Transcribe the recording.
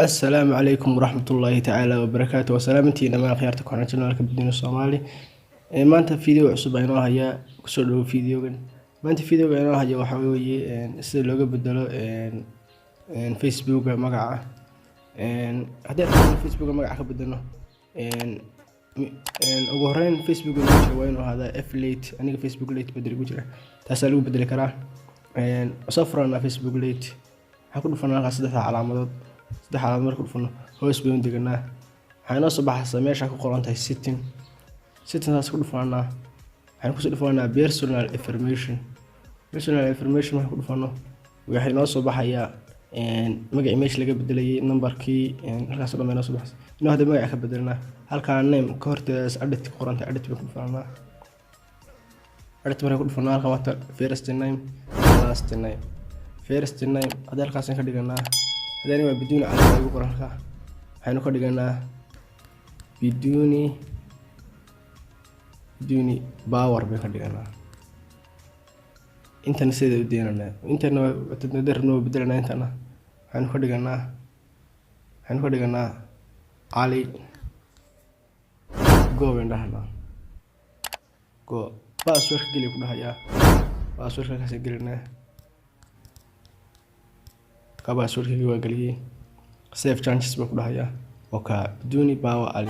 Assalaamu calaykum waraxmatullaahi tacaala wabarakaatu. Waa salaamantii dhammaan akhyaarta ku xiran channelka Bidino Soomaali. Maanta video cusub ayaan inoo hayaa. Kusoo dhawo videogan. Maanta videoga inoo haya waxaa weeye sida looga bedelo Facebooka magaca. Haddii aad rabto in Facebooka magaca ka bedelno, ugu horreyn Facebooka ugu jira waa inuu ahaadaa F Lite. Aniga Facebook Lite bedel igu jira, taasaa lagu bedeli karaa. Soo furanaa Facebook Lite, waxaan ku dhufanaa halkaas saddexda calaamadood. Saddex calaamadood marka ku dhufano, hoos baynu deganaa, waxaa inoo soo baxaysa meesha ku qoran tahay setting. Settingtaas ku dhufanaa, waxaan kusoo dhufanaa personal information. Personal information markaan ku dhufano, waxaa inoo soo baxayaa magacii meesha laga bedelayay, numberkii, halkaas oo dhan baa inoo soo baxaysa. Inoo hadda magaca ka bedelnaa, halkaa name ka horteedaas edit ku qoran tahay, edit bay ku dhufanaa. Edit markaan ku dhufano, halkan waata first name, last name. First name haddii halkaasaan ka dhiganaa, haddii waa Biduuni Cali baa igu qoran halkaa, waxaynu ka dhiganaa Biduuni, Biduuni Power bay ka dhiganaa. Intana sideeda u deynanaa, intana haddii rabno waa bedelanaa. Intana waxaynu ka dhiganaa Cali. Go baynu dhahnaa, go. Passwordka geli ku dhahayaa, passwordka halkaas gelinaa. Ka passwordkii waa geliyey, save changes baa ku dhahayaa. Oo kaa Biduuni Power Ali.